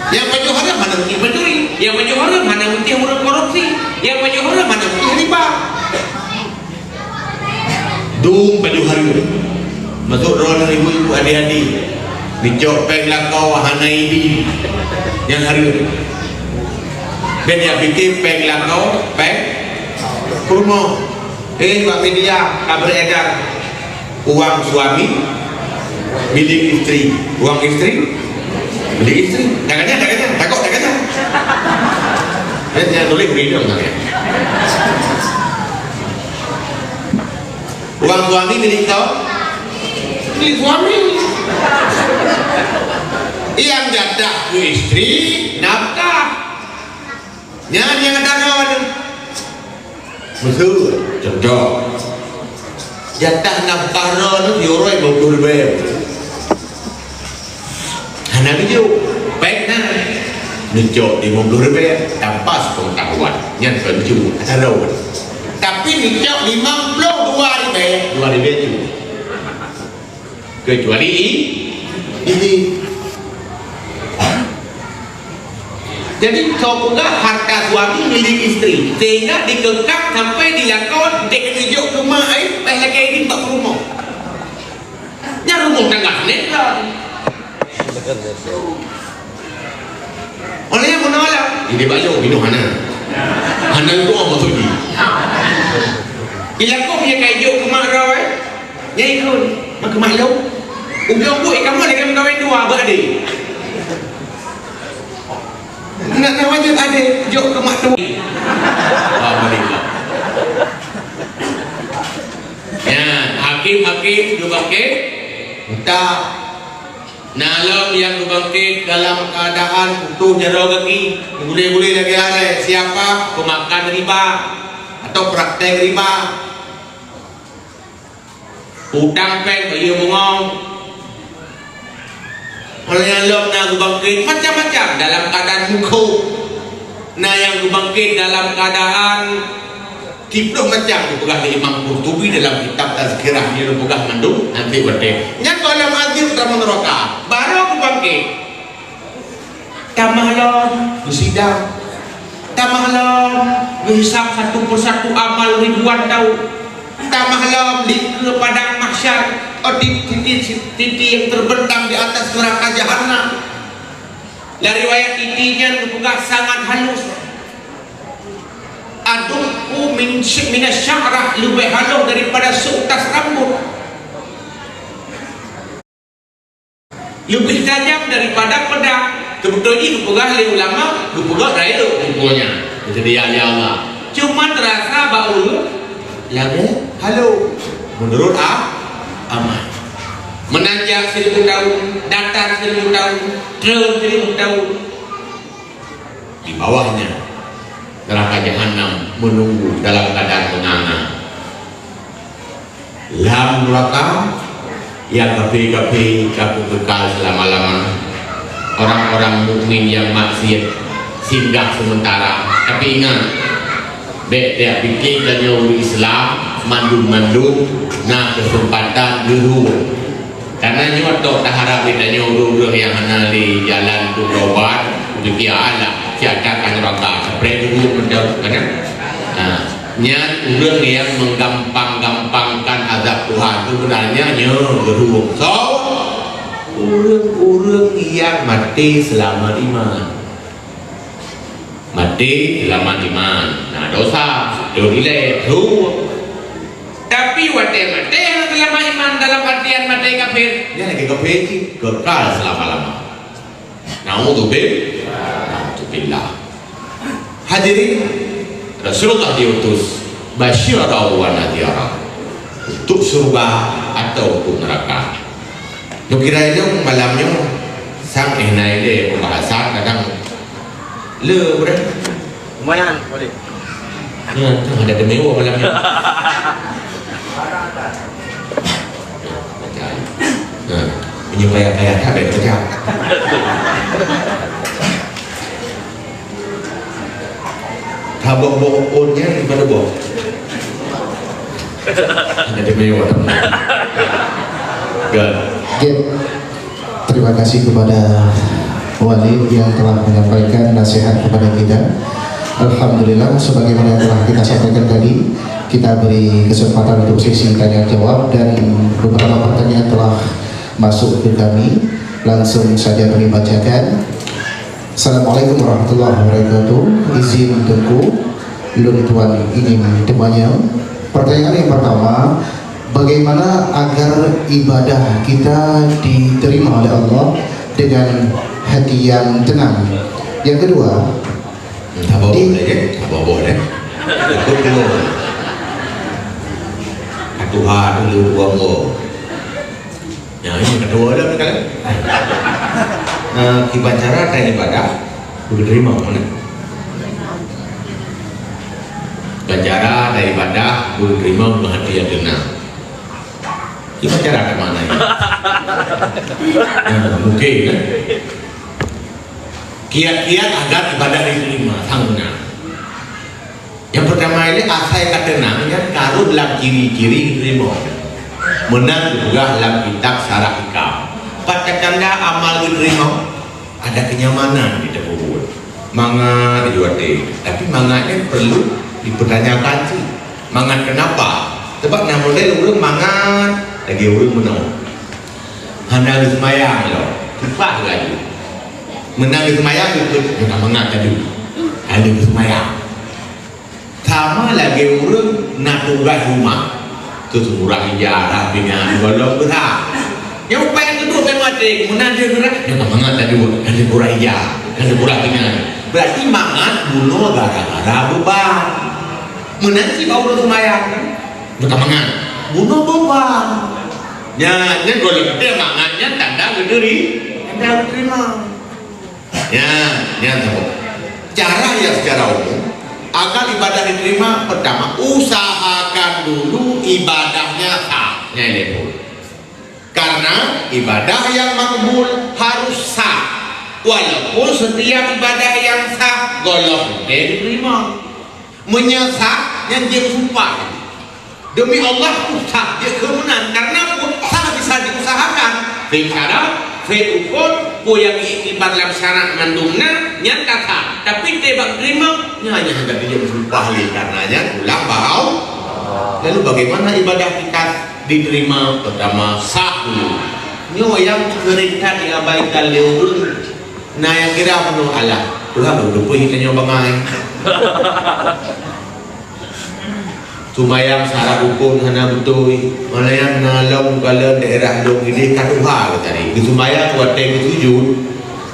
Nyang pajoh hareuem hana mungkin pancuri. Nyang pajoh hareuem hana mungkin ureueng korupsi. Nyang pajoh hareuem hana mungkin riba. Dum pajoh hareuem. Maksud droeneuh ibu-ibu, adik-adik. Dicok péng lakoe hana idin. Nyang hareuem. Ben jak pike péng lakoe, péng peurumoh. Eh, bak media ka beredar. Uang suami milik istri. Uang istri milik istri. Dak kanyang, dak kanyang. Takot dak kanyang. Dia, dia tulis begini dong, misalnya. Uang suami milik kau? Milik suami. Yang jatah ke istri, nafkah. Nyan nyang ata droe nyoe. Miseu, contoh. Jatah nafkah droe nyoe siuroe lima puluh ribèe. Hana bijôk. Baik na. Neucok lima puluh ribèe tanpa sepengetahuan. Nyan kon jijôk ata droe. Tapi neucok lima puluh dua ribèe, dua ribèe jôk. Kecuali i-, ini. Jadi, soe peugah harta suami milik istri, sehingga dikekang sampai dilakoe dek neujok keu mak ai, eh, lagèe ini bak rumoh. Nyan rumoh tangga sendiri lah. Oleh yang mana lah? Ini bak jok, minum hana. Hana itu apa tu ni? Ilakoe dia kayak jok keu mak droe, eh? Nyai ikut, maka maklum. Ujong buet kamoe lagèe meukawen dua, beuadé. Nak tahu aja adé, jok keu mak tu. Alhamdulillah. Ya, hakim-hakim geubangkét. Entah. Na lom nyang geubangkét dalam keuadaan utoh jaroe gaki, gulé-gulé lagèe alèh, siapa pemakan riba atau praktek riba. Utang péng bayeue bungong. Óh lheueh nyan lom na geubangkét macam-macam dalam keuadaan meukhok. Na nyang geubangkét dalam keuadaan siplôh macam geupeugah lé Imam Qurtubi dalam kitab Tazkirah, nyoe geupeugah mandum, nanti watèe. Nyan gohlom azab tamong neuraka. Barô geubangkét. Tamah lom geusidang. Tamah lom geuhisab satu persatu amal ribuan tahun. Tamah lom dikeue padang mahsyar, oh, di titi, titi yang terbentang di atas neraka jahanam. Lam riwayat titi nyan geupeugah sangat halus. Adukku min, minasy sya'rah, leubeh halus daripada seutas rambut. Leubeh tajam daripada pedang. Teubeutôi jih geupeugah lé ulama, geupeugah rayeuk rupanya. Jadi, ya, ya Allah. Cuma terasa bak ureueng lagèe halo. Menurut a-, amal. Meunan jak seribu tahun, datar seribu tahun, treun seribu tahun. Di bawahnya, neraka jahanam menunggu dalam keadaan menganga. Lam neraka, nyang kafé-kafé ka kekal selama-lama. Orang-orang mukmin nyang maksiat singgah sementara. Tapi ingat, bék tapike tanyoe ureuëng Islam mandum-mandum na keuseumpatan geurhueng. Karena nyoe tok taharap lé tanyoe ureuëng-ureuëng nyang hana lé jalan untuk taubat, untuk alah siat ka neraka, sampai dulu menjauh, kan? Nah, nyan ureuëng nyang menggampang-gampangkan azab Tuhan tu sebenarnya nyoe geurhueng. So, ureuëng-ureuëng nyang maté seulamat iman. Maté seulamat iman. Nah, dosa, tu ilée, hueng. Tapi watée maté hana seulamat iman dalam artian maté kafir, nyan lagée kafir cit, kekal seulama-lama. Naudzubil-, naudzubillah. Hadirin, Rasulullah diutus basyira wa nadhira, untuk syurga atau untuk neraka. Nyoe kira ilong malam nyoe sang eh na ilée pembahasan kadang le udah. Lumayan, boleh. Ya, tu ada demi malam nyoe. Macam. Ha, ini payah-payah tak baik kerja. Tabok-bok on nyan daripada bok. Ada mewah. Good. Okey. Terima kasih kepada Walid yang telah menyampaikan nasihat kepada kita. Alhamdulillah, sebagaimana yang telah kita sampaikan tadi, kita beri kesempatan untuk sesi tanya jawab dan beberapa pertanyaan telah masuk ke kami. Langsung saja kami bacakan. Assalamualaikum warahmatullahi wabarakatuh. Izin Teungku, lôn tuan ingin teumanyong. Pertanyaan yang pertama, bagaimana agar ibadah kita diterima oleh Allah dengan hati yang tenang? Yang kedua, hmm, tak bawa di- boleh, ya? Tak bawa boleh. Ikut dulu. Tuhan dulu, buang-buang. Nyang ini kedua dah kali. Eh, kiban cara ata ibadah, beugeuteurimong, mana? Kiban cara ata ibadah, beugeuteurimong, meuhati nyang teunang. Kiban cara ata makna ini. Nah, mungkin, kan? Kiat-kiat agar ibadah diterima, sang beuna. Nyang peurtama ilée asai ka teunang nyan ka rhot lam ciri-ciri geuteurimong. Meunan geupeugah lam kitab Syarah Hikam, pat tatanda amal geuteurimong, ada kenyamanan di teupeubuet. Mangat di watée, tapi mangat nyan perlu dipeutanyakan cit. Mangat keunapa? Sabab na model ureuëng mangat lagée ureuëng meunoe. Hana geuseumayang lom, tumpah laju. Meunan geuseumayang geukheun, "Nyoe ka mangat laju." Hana geuseumayang. Sama lagée ureuëng na tugaih rumoh, keu seumurah ija, rhah pingan, gohlom beurhah. Nyang upaya keudua pih maté, meunan dia geurhah, nyoe ka mangat laju, ka seumurah ija, ka seumurah pingan. Berarti mangat bunoe gara-gara beuban. Meunan cit bak ureuëng seumayang, nyoe ka mangat, bunoe beuban. Nyan, nyan gohlom teuh mangat nyan tanda geuteri-, tanda geuterima. Nyan, nyan saboh. Cara yang secara umum, agar ibadah diterima, pertama, usahakan dulu ibadahnya sah. Nyan ilée phon. Karena ibadah yang makbul harus sah. Walaupun setiap ibadah yang sah, gohlom teuh diterima. Meunyoe sah, nyan jeuet sumpah. Demi Allah, sah jeuet keu meunan, karena sah bisa diusahakan. Fik syarat, fik rukun, peue nyang iktibar lam syarat mandum na, nyan ka sah. Tapi teuh bak teurimong, nyan hana jeuet sumpah lé, karena nyan ulang bak Allah. Lalu bagaimana ibadah kita diterima? Pertama, sah dulu. Nyoe nyang seuring that diabaikan lé ureuëng. Na nyang kira bunoe, alah, ulah beuteupeue tanyoe bangai. Seumayang syarat rukun hana beutôi, malayan na lom kalon daerah lôn idéh ka tuha geuh tadi. Geuseumayang watée geusujut,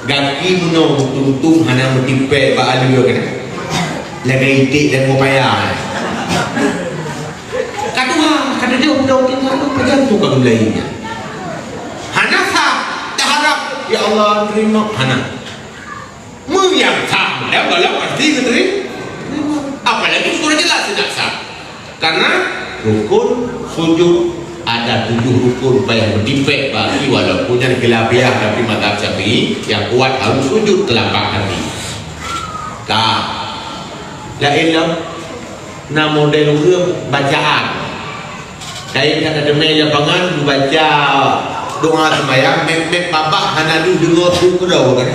gaki bunoe meutuntung hana meutipék bak aleue keunan. Lagée iték dan mupaya. Ka tuha, ka tujoh. Dong tinggal tu pajan tu ka geulai nyan. Hana sah, taharap, "Ya Allah, terima." Hana. Meunyan sah, ya, walau pasti geuteri-, terima. Apalagi sudah jelas tidak sah. Karena rukun sujud ada tujuh rukun payah meutipék bagi walaupun nyan khilafiah, tapi mazhab Syafi'i yang kuat harus sujud telapak kaki. Ka. Laén lom, na model ureuëng bacaan. Laén ka teumé lapangan geubaca doa seumayang, mét-mét babah hana deuh deungoe su keudroe kan.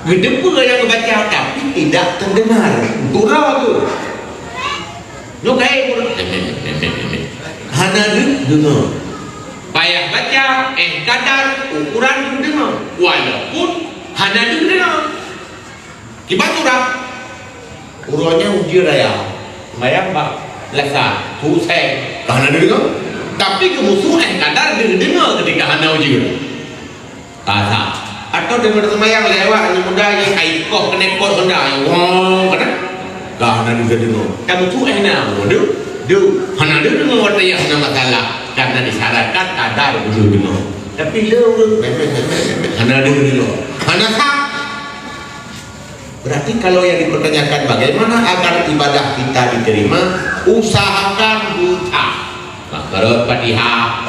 Geuteupeue nyang geubaca tapi tidak terdengar. Gura tu. Nyoe kai gura. Hana deuh deungoe. Payah baca, eh, kadar ukuran deuh deungoe. Walaupun hana deuh deungoe. Kiban urang. Uroe nyan ujeuen raya. Seumayang bak lasa, huseng. Ka hana deungoe. Tapi geumusoh eh kadar deungoe ketika hana ujeuen. Ka sah. Atau deungoe seumayang lewat aneuk muda nyang ai koh keuneuk pot honda. Wong, kena. Ka hana deungoe. Ka musoh eh na. Waduh. Duh. Hana deungoe watèe nyang hana masalah. Karena disyaratkan kadar deuh deungoe. Tapi le ureueng hana deungoe. Hana sah. Berarti kalau yang dipertanyakan bagaimana agar ibadah kita diterima, usahakan buta. Makarot Fatihah,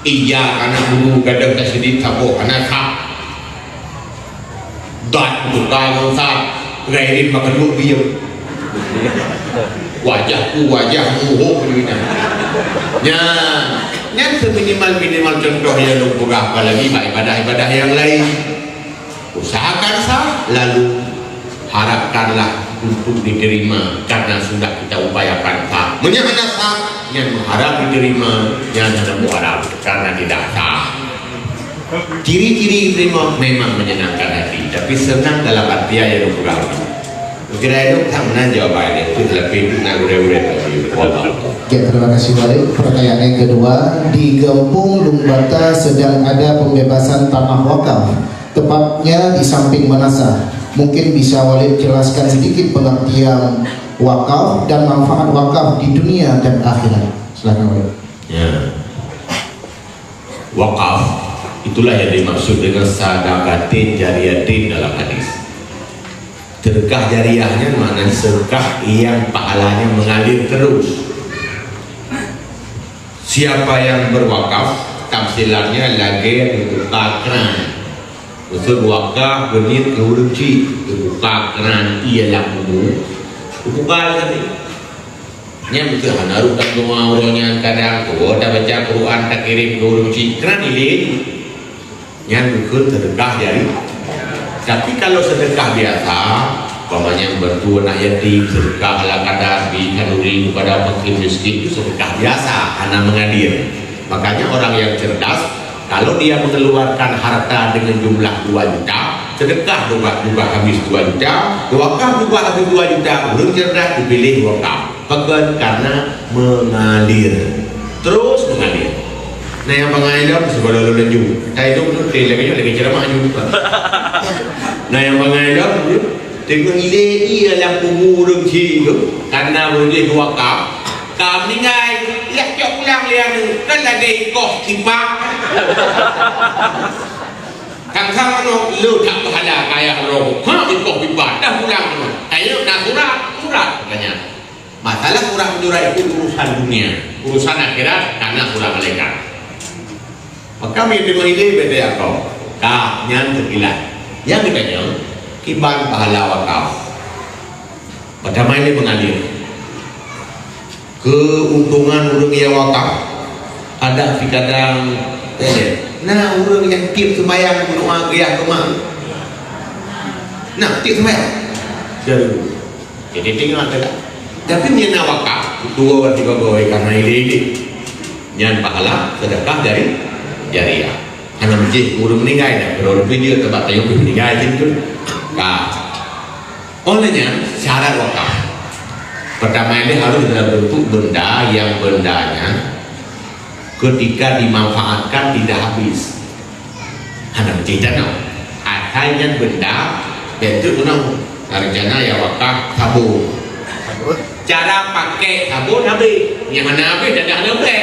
ija anak guru gadang tasydid saboh hana sah. Dan buka ngon sah, gairin makan duit biyem. Wajahku wajahmu hoh ni. Nyan, nyan seminimal-minimal contoh yang lôn peugah, apalagi bak ibadah-ibadah yang lain. Usahakan sah, lalu harapkanlah untuk diterima karena sudah kita upayakan sah. Meunyoe hana sah, nyan meuharap diterima, nyan hana meuharap karena tidak sah. Ciri-ciri diterima memang menyenangkan hati, tapi senang dalam artian yang dipeugah. Kira itu tak menang jawabannya, itu lebih itu nak gurau-gurau tadi. Wallah. Ya, terima kasih Walid. Pertanyaan yang kedua, di Gampong Lumbata sedang ada pembebasan tanah wakaf. Tepatnya di samping Manasah. Mungkin bisa Walid jelaskan sedikit pengertian wakaf dan manfaat wakaf di dunia dan akhirat. Silakan, Walid. Ya. Wakaf, itulah yang dimaksud dengan sadaqatin jariyatin dalam hadis. Sedekah jariahnya maknanya sedekah yang pahalanya mengalir terus. Siapa yang berwakaf, tafsirannya lagèe geubuka kran. Maksud wakaf, beuniet keu ureueng chik, geubuka kran ié lam kubu, geubuka lagèe nyan. Nyan beutôi hana rot dan doa uroe nyan, kadang tuwoe tabaca Quran takirém keu ureueng chik, kran ilèe. Nyan bukon sedekah jari. Tapi kalau sedekah biasa, umpamanya membantu anak yatim, sedekah ala kadar, bri khanuri kepada fakir miskin, itu sedekah biasa, hana mengalir. Makanya orang yang cerdas, kalau dia mengeluarkan harta dengan jumlah dua juta, sedekah juga, juga habis dua juta, wakaf juga habis dua juta, ureueng cerdas dipilih wakaf. Pakon? Karena mengalir. Terus mengalir. Nah, nyang bangai lom, sigohlom lôn laju. Ka idong tu, teuh lagèe nyoe, lagèe ceramah nyoe. Nah, nyang bangai lom, teungoh ilèe ié lam kubu ureueng chik tu, karena ureueng jih wakaf, ka meuninggai, yah cok pulang lé aneuk, kan lagèe ikoh sipa. Kan sama nyoe, le that pahala keu ayah droe. Ha, ikoh sipa, dah pulang nyoe. Ayo, na surat, surat, katanya. Masalah surat menyurat itu urusan dunia, urusan akhirat karena surat malaikat. Maka meunyoe teungoh ilèe bèk teuyakoe. Ka, nyan teukilat. Nyang geutanyong, kiban pahala wakaf. Pertama ini mengalir. Keuntungan ureueng nyang wakaf, ada sikadang, eh, na ureueng nyang tiep seumayang meudoa geuyah keumah. Na, tiep seumayang. Jadi, Jadi, tinggai teuka. Tapi meunyoe na wakaf, dua tiga gawai karena ilèe-ilèe. Nyan pahala sedekah jari-, jariah. Hana meusti ureueng meuninggai dah, ureueng video tempat tayong pih meuninggai cit tu. Ka. Oleh nyan, syarat wakaf. Pertama ini harus dalam bentuk benda yang bendanya ketika dimanfaatkan tidak habis. Hana meusti tanoh. Asai nyan benda, bentuk guna. Rencana ya wakaf sabon. Cara pakai sabon habis. Nyang hana habéh tanda hana peureulée.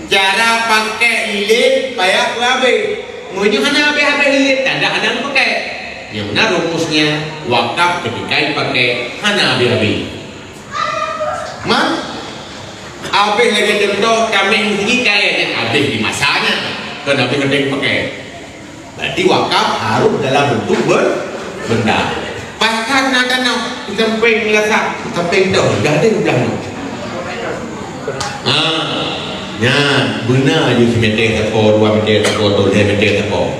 Cara pakai ilée payah peuhabéh. Meunyoe hana habéh-habéh ilée, tanda hana peureulée. Nyang na rumusnya, wakaf ketika dipakai hana habéh-habéh. Man, habéh lagée contoh tameng sigi kayée nyan habéh di masanya, kon habéh keudéng pakai. Berarti wakaf harus dalam bentuk ber-, benda. Pasal na tanoh di sampéng meulasak, sampéng toh, jadi udah nyoe. Ha, nyan beuna ju simeter sapo, dua meter sapo, atau lhée meter sapo.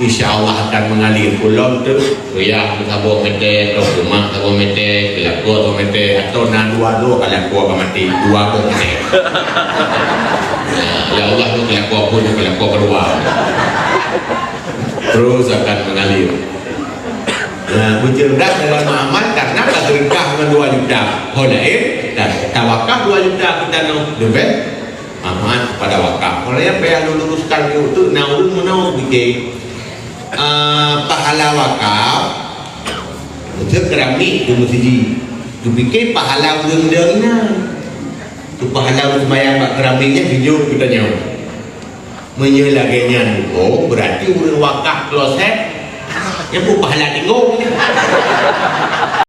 Insya Allah akan mengalir. Ulôn tu, ruyah tu saboh meter, atau rumoh saboh meter, keulakoe saboh meter, atau na dua-dua keulakoe ka maté, dua boh meter. Nah, ya Allah tu keulakoe pun, keulakoe keudua. Terus akan mengalir. Nah, beuceureudah dalam amal karena ka seudeukah ngon dua juta. Ho laén, dan tawakaf dua juta keu tanoh, leubeh amat pada wakaf. Kalau nyang payah lôn luruskan nyoe tu, na ureuëng meunoe pike, ah, pahala wakaf, beutôi keramik tu meusidhi. Teupike pahala ureuëng deueng nyan. Tu pahala ureuëng seumayang bak keramik nyan sijok geutanyoe. Meunyoe lagée nyan, oh, berarti ureuëng wakaf kloset, nyan pun pahala tinggung.